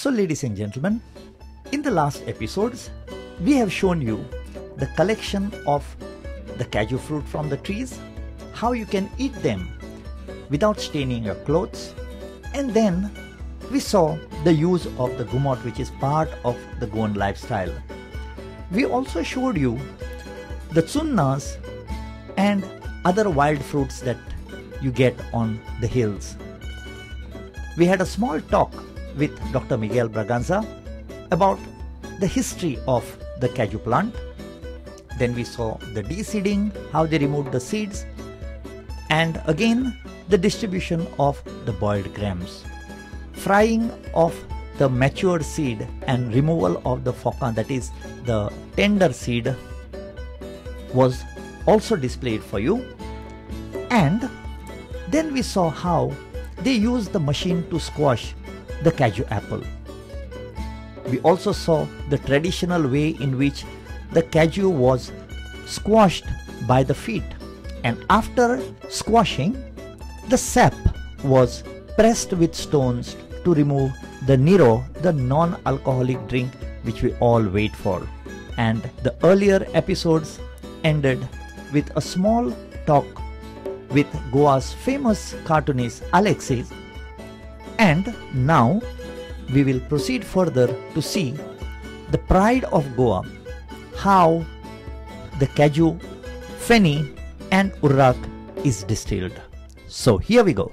So ladies and gentlemen, in the last episodes, we have shown you the collection of the cashew fruit from the trees, how you can eat them without staining your clothes, and then we saw the use of the ghumot, which is part of the Goan lifestyle. We also showed you the chunnas and other wild fruits that you get on the hills. We had a small talk with Dr. Miguel Braganza about the history of the cashew plant. Then we saw the deseeding, how they removed the seeds, and again the distribution of the boiled grams, frying of the matured seed and removal of the foka, that is the tender seed, was also displayed for you. And then we saw how they used the machine to squash the cashew apple. We also saw the traditional way in which the cashew was squashed by the feet, and after squashing, the sap was pressed with stones to remove the Niro, the non-alcoholic drink which we all wait for. And the earlier episodes ended with a small talk with Goa's famous cartoonist Alexis, and now we will proceed further to see the pride of Goa, how the cashew, feni and urrak is distilled. So here we go.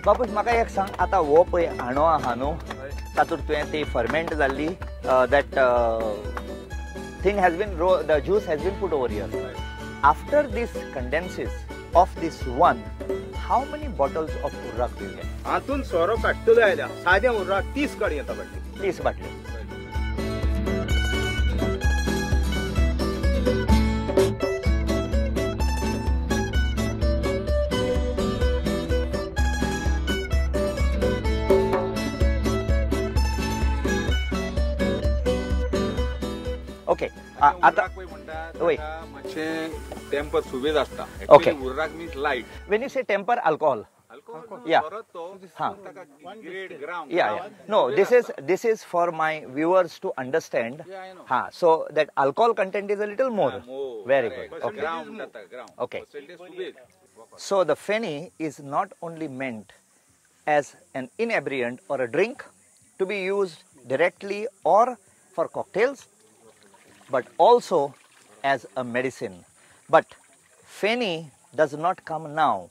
बापूस म्हाका एक सांग, आतां हो पळय हांडो आहा न्हू, तातूंत तुवें ती फर्मेंट जाल्ली, that thing has been, the juice has been put over here. After this condenses of this one, how many bottles of urrak do you get? हातून सोरो काडटलो जाल्यार सादें उर्राक 30 काडूं येता बाटली. 30 बाटल्यो. ओके, आता वय मातशें टेम्पर सुबेज आसता. Okay, urrak means light. When you say temper, alcohol. Alcohol. Yeah. Grade gram. Yeah, yeah. No, this is for my viewers to understand. Yeah, I know. Ha, so that alcohol content is a little more. More. Very good. Okay. Gram. Okay. So the feni is not only meant as an inebriant or a drink to be used directly or for cocktails, but also as a medicine. But feni does not come now.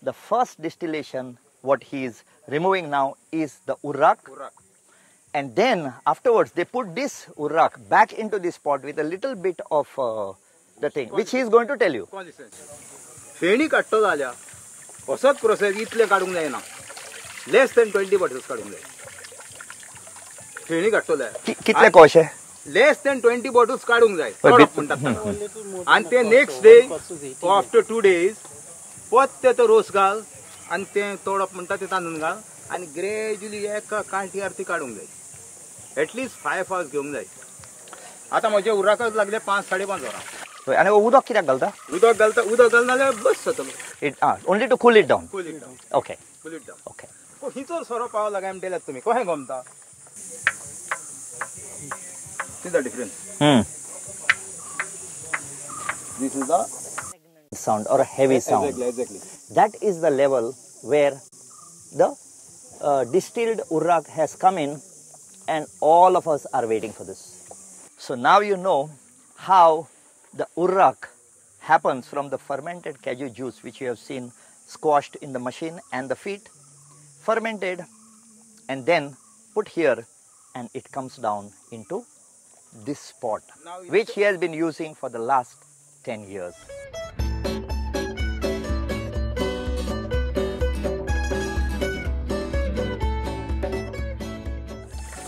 The first distillation, what he is removing now, is the urrak. And then afterwards they put this urrak back into this pot with a little bit of the thing, which he is going to tell you. Feni काडटलो जाल्यार असोच process इतले काडूंक जायना, less then 20 bottles काडूंक जाय. फेणी काडटलो जाल्यार कितले कोशे? लेस दॅन 20 बॉटल्स काडूंक जाय म्हणटात. आनी ते नेक्स्ट डे आफ्टर 2 डेज परत ते रोस घाल आनी तें तोडप म्हणटा तें तांदून घाल आनी ग्रेज्युअली एका कांठयार ती काडूंक जाय. एटलिस्ट 5 आवर्स घेवंक जाय. आतां म्हज्या उर्राकच लागले 5 साडे 5 वरां. आनी उदक कित्याक घालता? उदक घालता, उदक घालना जाल्यार बस जातलो. It only to cool it down. Cool it down. Okay, cool it down. Okay. हिचो सोरो पावला काय म्हणटल्यात तुमी कशें गमता? See the difference. This is the sound or a heavy sound. Exactly, exactly. That is the level where the distilled urrak has come in, and all of us are waiting for this. So now you know how the urrak happens from the fermented cashew juice, which you have seen squashed in the machine and the feet, fermented and then put here, and it comes down into this pot, which he has been using for the last 10 years.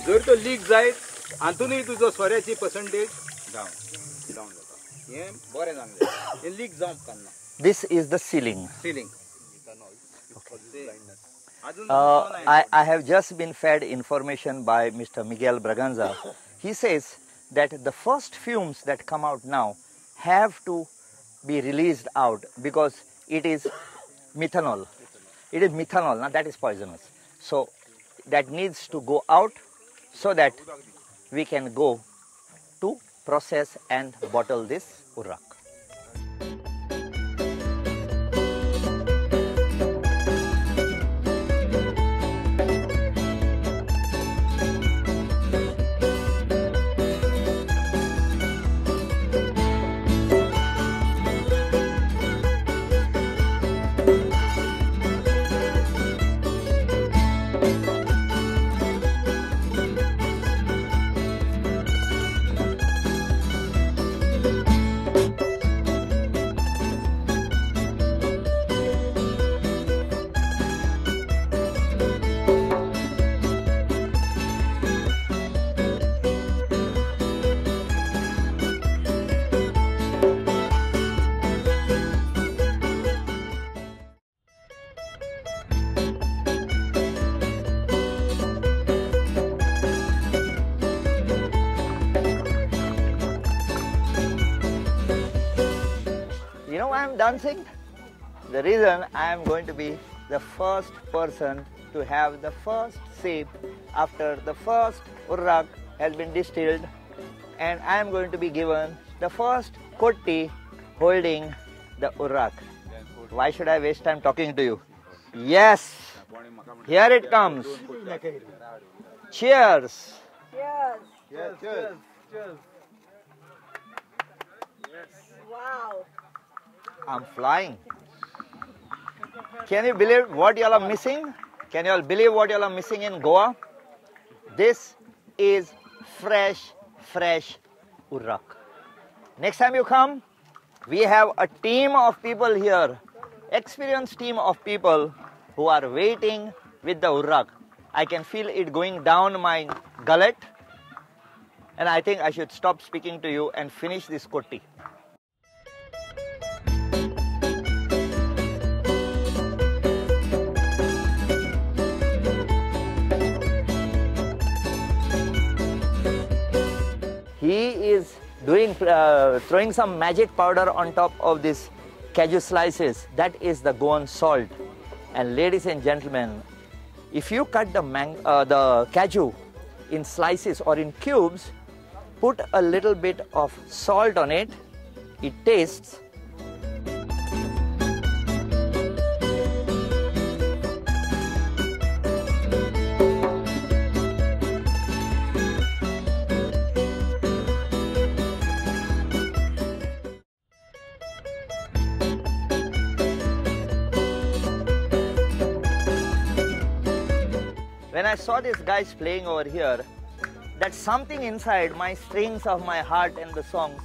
जर तो leak जायत हातूनय तुजो सोऱ्याची percentage down जाता. हें बरें जावंक जाय, हें लीक जावंक उपकारना. This is the ceiling. Ceiling. Okay. I have just been fed information by Mr. Miguel Braganza. He says that the first fumes that come out now have to be released out because it is methanol. It is methanol, now that is poisonous. So that needs to go out so that we can go to process and bottle this urrak. You know why I'm dancing? The reason I am going to be the first person to have the first sip after the first urrak has been distilled, and I am going to be given the first kotti holding the urrak. Why should I waste time talking to you? Yes, here it comes. Cheers. Cheers. Cheers. Cheers. Cheers. Wow. I'm flying. Can you believe what you all are missing? Can you all believe what you all are missing in Goa? This is fresh, fresh urrak. Next time you come, we have a team of people here, experienced team of people who are waiting with the urrak. I can feel it going down my gullet, and I think I should stop speaking to you and finish this kotti. He is doing, throwing some magic powder on top of this cashew slices. That is the Goan salt. And ladies and gentlemen, if you cut the cashew in slices or in cubes, put a little bit of salt on it, it tastes When I saw these guys playing over here, that something inside my strings of my heart and the songs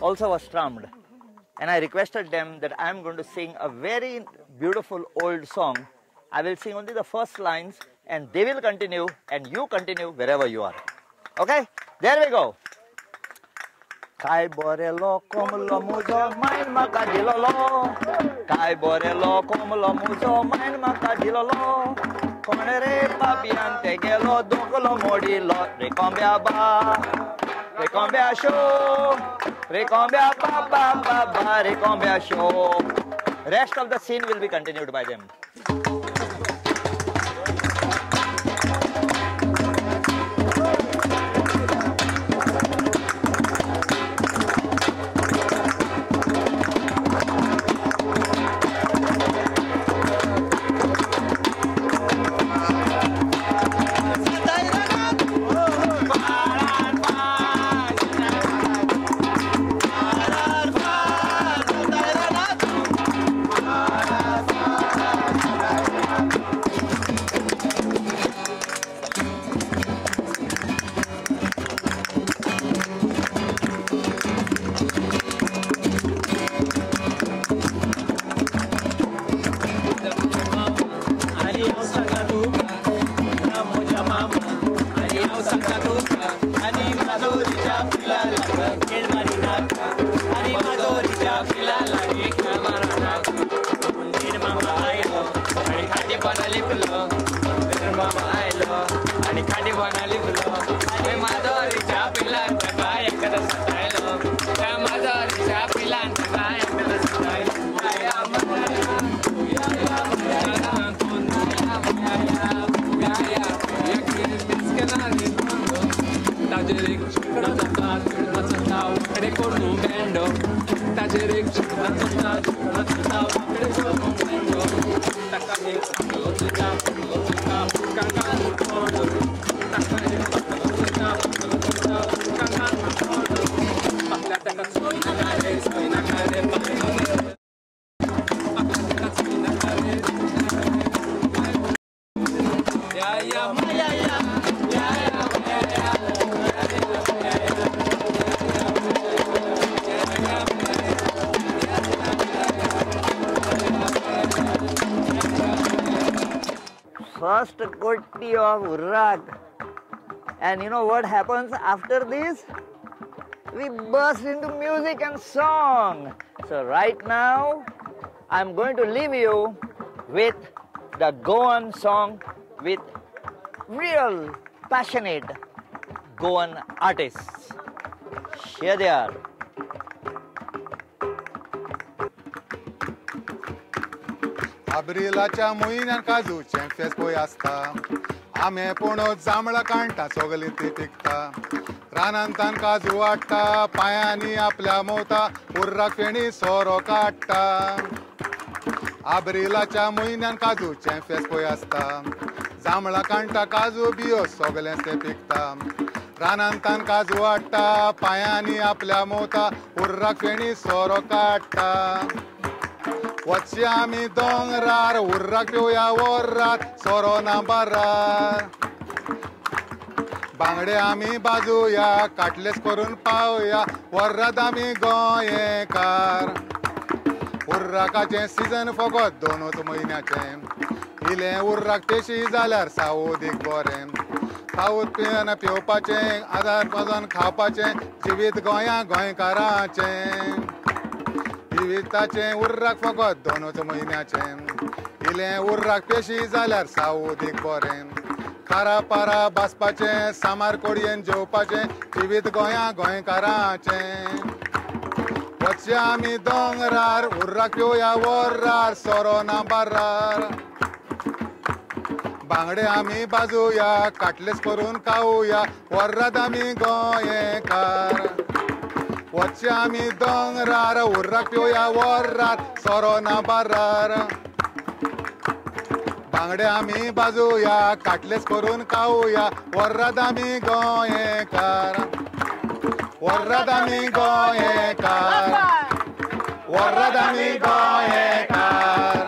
also was strummed. And I requested them that I am going to sing a very beautiful old song. I will sing only the first lines and they will continue and you continue wherever you are. Okay? There we go. Kai borelo komlo mujo main maka dilolo. Kai borelo komlo mujo main maka dilolo. Kon re papian te gelo doklo modilo. Re kombya ba, re kombya sho, re kombya ba ba ba ba, re kombya sho. Rest of the scene will be continued by them. First koti of Urrak. And you know what happens after this? We burst into music and song. So right now, I'm going to leave you with the Goan song with real passionate Goan artists. Here they are. आब्रिलाच्या म्हयन्यान काजूचें फेस्त पळय आसता आमे पूण जांबळां कांडटा सगलीं ती पिकता रानांतान काजू हाडटा पांयांनी आपल्या मोवता उर्राक फेणी सोरो काडटा आब्रिलाच्या म्हयन्यान काजूचें फेस्त पळय आसता जांबळां कांडटा काजू बियो सगलें तें पिकता रानांतान काजू हाडटा पांयांनी आपल्या मोवता उर्राक फेणी सोरो काडटा वचया आमी दोंगरार उर्राक पिवया वोर्रार सोरो ना बारार बांगडे आमी बाजुया काटलेस करून पावया वोर्रात आमी गोंयकार उर्राकाचें सिजन फकत दोनूच म्हयन्याचें इलें उर्राक पेशी जाल्यार सावदीक बरें सावद पिवन पिवपाचें आदार पाजोन खावपाचें जिवीत गोंया गोंयकाराचें जिविताचें उर्राक फकत दोनूच म्हयन्याचें इलें उर्राक पेशी जाल्यार सावदीक बरें खारा पारा बासपाचें सामार कोडयेन जेवपाचें जिवीत गोंया गोंयकाराचें वचया आमी दोंगरार उर्राक पिवया वोर्रार सोरो ना बार्रार बांगडे आमी बाजुया काटलेस करून खावया वोर्रात आमी गोंयकार वचया आमी दोंगरार उर्राक पिवया वोर्रार सोरो ना बार्रार बांगडे आमी बाजुया काटलेस करून खावया वोर्रात आमी गोंयकार वोर्रात आमी गोंयकार वोर्रात आमी गोंयकार.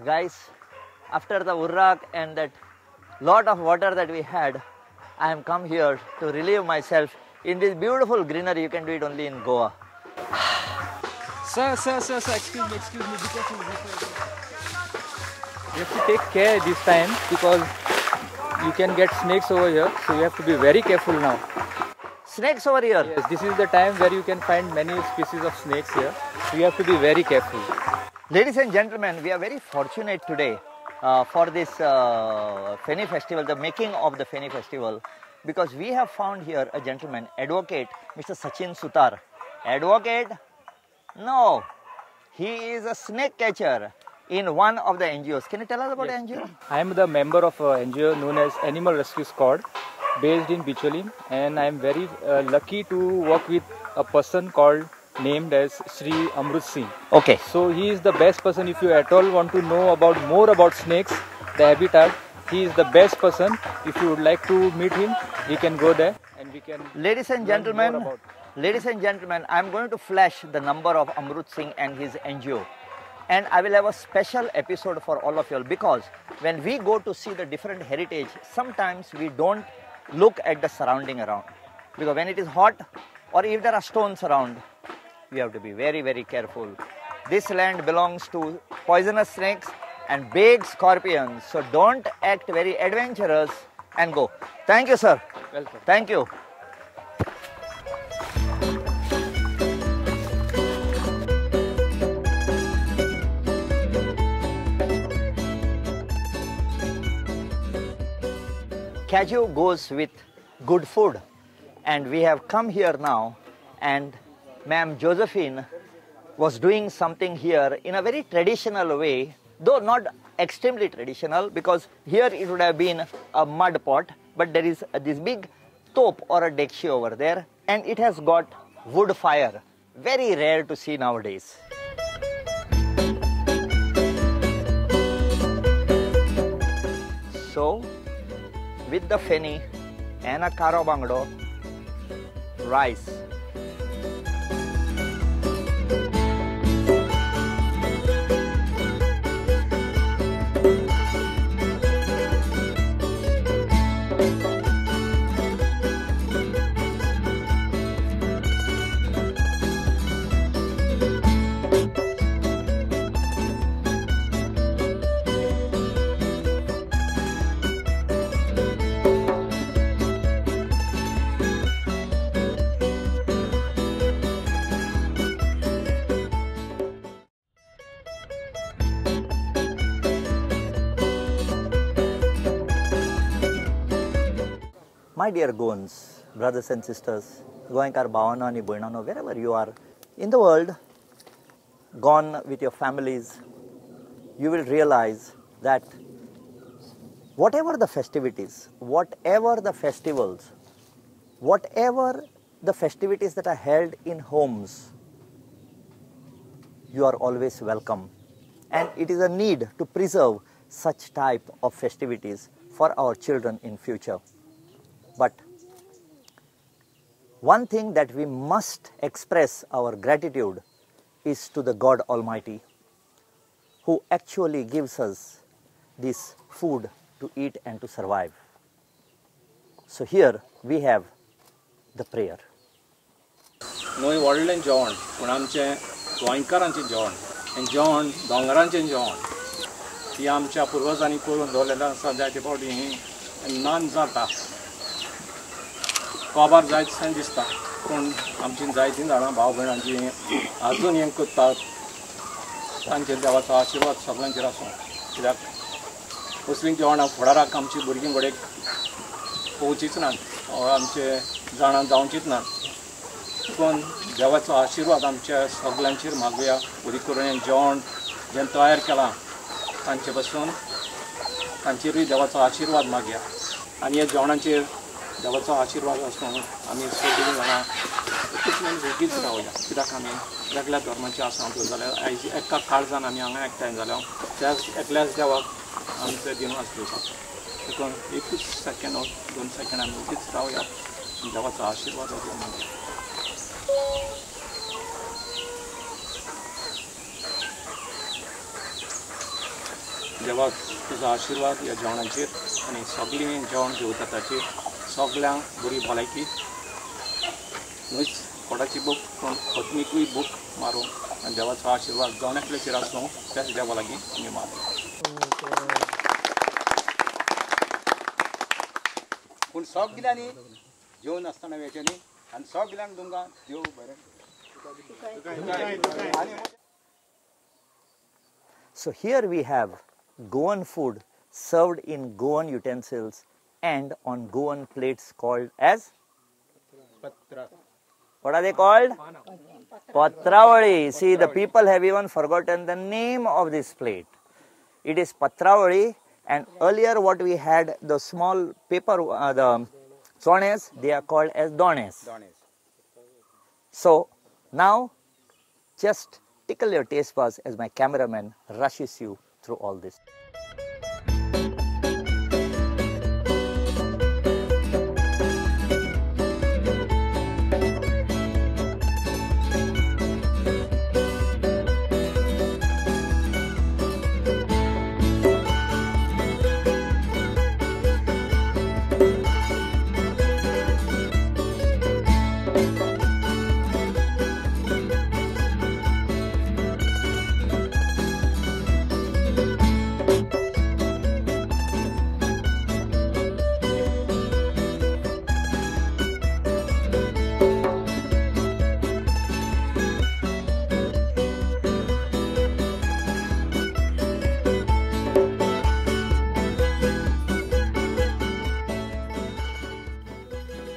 Guys, after the urrak and that lot of water that we had, I am come here to relieve myself in this beautiful greenery. You can do it only in Goa. Sir, sir, sir, sir, excuse me, be careful, be careful. You have to take care this time because you can get snakes over here, so you have to be very careful now. Snakes over here? Yes, this is the time where you can find many species of snakes here, so you have to be very careful. Ladies and gentlemen, we are very fortunate today for this Feni Festival, the making of the Feni Festival, because we have found here a gentleman, advocate Mr. Sachin Sutar. Advocate? No, he is a snake catcher in one of the NGOs. Can you tell us about yes. The NGO? I am the member of an NGO known as Animal Rescue Squad, based in Bicholim, and I am very lucky to work with a person called named as Shri Amrut Singh. Okay. So he is the best person if you at all want to know about more about snakes, the habitat. He is the best person. If you would like to meet him, we can go there and we can. Ladies and gentlemen, ladies and gentlemen, I am going to flash the number of Amrut Singh and his NGO. And I will have a special episode for all of you all, because when we go to see the different heritage, sometimes we don't look at the surrounding around. Because when it is hot or if there are stones around, we have to be very, very careful. This land belongs to poisonous snakes and big scorpions. So don't act very adventurous and go. Thank you, sir. Welcome. Thank you. Cashew goes with good food, and we have come here now, and Ma'am Josephine was doing something here in a very traditional way, though not extremely traditional, because here it would have been a mud pot, but there is this big top or a dekshi over there, and it has got wood fire, very rare to see nowadays. So, with the feni and a karo bangdo, rice. My dear Goans, brothers and sisters, Goenkar Bhavano and Bhainano, wherever you are in the world, gone with your families, you will realize that whatever the festivities, whatever the festivals, whatever the festivities that are held in homes, you are always welcome. And it is a need to preserve such type of festivities for our children in future. But one thing that we must express our gratitude is to the God Almighty, who actually gives us this food to eat and to survive. So here we have the prayer. न्हय व्हडलें जेवण पूण आमचें गोंयकारांचें जेवण हें जेवण दोंगरांचें जेवण ती आमच्या पुर्वजांनी करून दवरलेलें आसा. जायते फावटी ही नान जाता काबार जायत दिसता पूण आमची जायतीं जाणां भाव भयणांची आजून हें करतात. तांचेर देवाचो आशिर्वाद सगळ्यांचेर आसूं, कित्याक असलीं जेवणां फुडाराक आमची भुरगीं घडयेक पोवचीच नात, आमचे जाणां जावचीच नात. पूण देवाचो आशिर्वाद आमच्या सगळ्यांचेर मागुया. उदीक करून हें जेवण जें तयार केलां तांचे पासून तांचेरूय देवाचो आशिर्वाद मागया आनी ह्या जेवणाचेर देवाचो आशिर्वाद आसून आमी सगळीं जाणां एकूच वगीच रावया. कित्याक आमी वेगळ्या धर्माचे आसा जाल्यार आयज एका काळजान आमी हांगा एकठांय जाल्या त्याच एकल्याच देवाक आमचे दिनवास दिवपाचो. देखून एकूच सेकेंड दोन सेकेंड आमी वगीच रावया, देवाचो आशिर्वाद मागया. देवा तुजो आशिर्वाद ह्या जेवणाचेर आनी सगळीं जेवण जेवता ताचेर सगळ्यांक बरी भलायकी न्हूच पोटाची भूक पूण आत्मिकूय भूक मारूं आनी देवाचो आशिर्वाद जावन एकल्याचेर आसूं त्याच देवा लागीं आमी मागता. पूण सगल्यांनी जेवन आसतना वेचें न्ही आनी सगल्यांक तुमकां देव बरें. So here we have Goan food served in Goan utensils and on Goan plates called as? Patra. What are they called? Patravali. See, the people have even forgotten the name of this plate. It is Patravali, and earlier what we had, the small paper, the chones, they are called as dones. So now just tickle your taste buds as my cameraman rushes you through all this.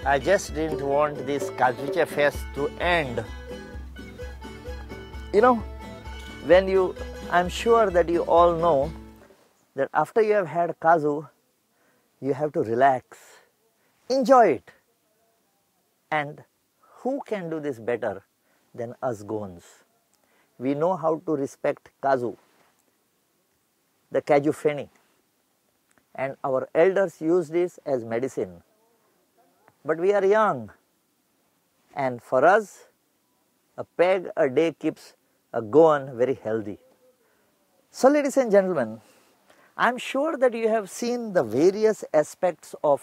I just didn't want this Kajuche fest to end. You know, when you, I'm sure that you all know that after you have had Kaju, you have to relax, enjoy it. And who can do this better than us Goans? We know how to respect Kaju, the Kaju Feni. And our elders use this as medicine. But we are young, and for us, a peg a day keeps a Goan very healthy. So ladies and gentlemen, I am sure that you have seen the various aspects of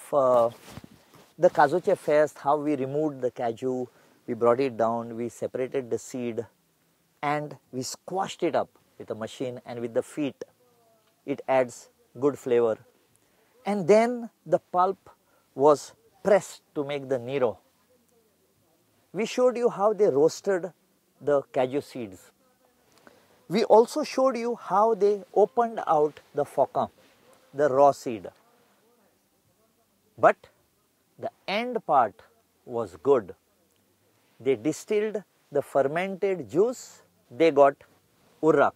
the Kajuche fest, how we removed the Kaju, we brought it down, we separated the seed, and we squashed it up with a machine and with the feet. It adds good flavor. And then the pulp was pressed to make the Nero. We showed you how they roasted the Kaju seeds. We also showed you how they opened out the foka, the raw seed. But the end part was good. They distilled the fermented juice, they got Urrak.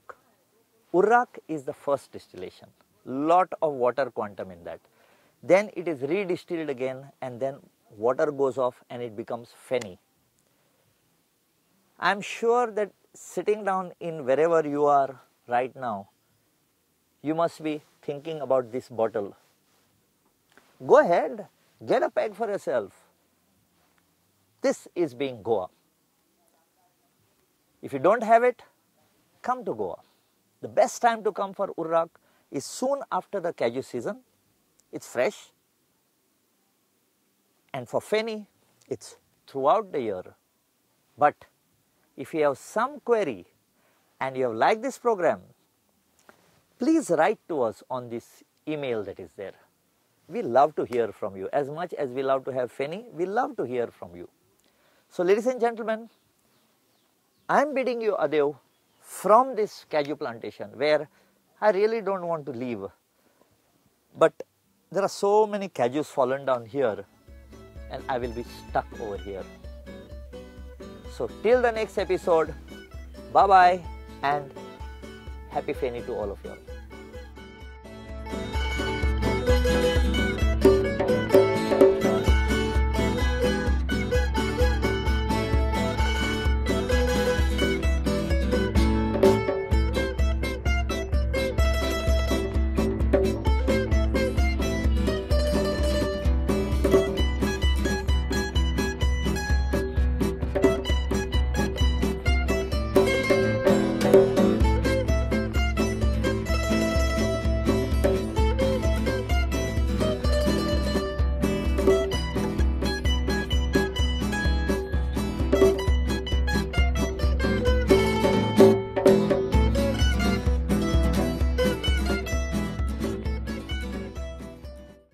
Urrak is the first distillation. Lot of water quantum in that. Then it is redistilled again, and then water goes off and it becomes Feni. I am sure that sitting down in wherever you are right now, you must be thinking about this bottle. Go ahead, get a peg for yourself. This is being Goa. If you don't have it, come to Goa. The best time to come for Urrak is soon after the Kaju season. It's fresh. And for Feni, it's throughout the year. But if you have some query and you have liked this program, please write to us on this email that is there. We love to hear from you. As much as we love to have Feni, we love to hear from you. So ladies and gentlemen, I am bidding you adieu from this Kaju plantation where I really don't want to leave. But there are so many Kajus fallen down here and I will be stuck over here. So till the next episode, bye-bye and happy Feni to all of you all.